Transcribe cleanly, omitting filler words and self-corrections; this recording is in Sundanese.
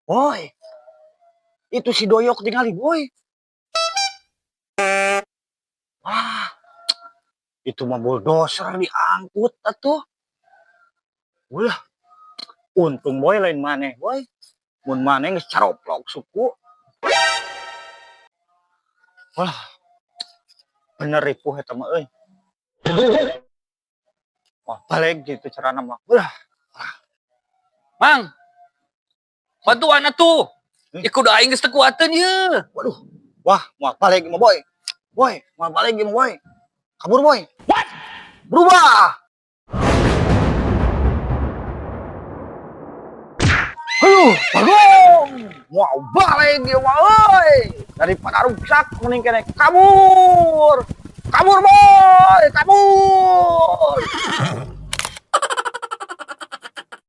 Boy, itu si Doyok tingali, Boy. Wah, itu mah bulldozer diangkut atuh. Ulah, untung, Boy, lain maneh, Boy. Mun maneh geus caroplok suku. Wah, bener ripuh eta mah euy. Wah, balik gitu carana mah. Ulah. Mang. Bantuan atuh. Eh? Ih, kudu aing geus teu kuateun ieu. Waduh. Wah, mau balik mah, Boy. Boy, mau balik mah, Boy. Kabur, Boy. What? Berubah. Aduh, bagong. Mau balik dia mah euy. Daripada rusak mending keneh kabur. Kabur, Boy, kabur.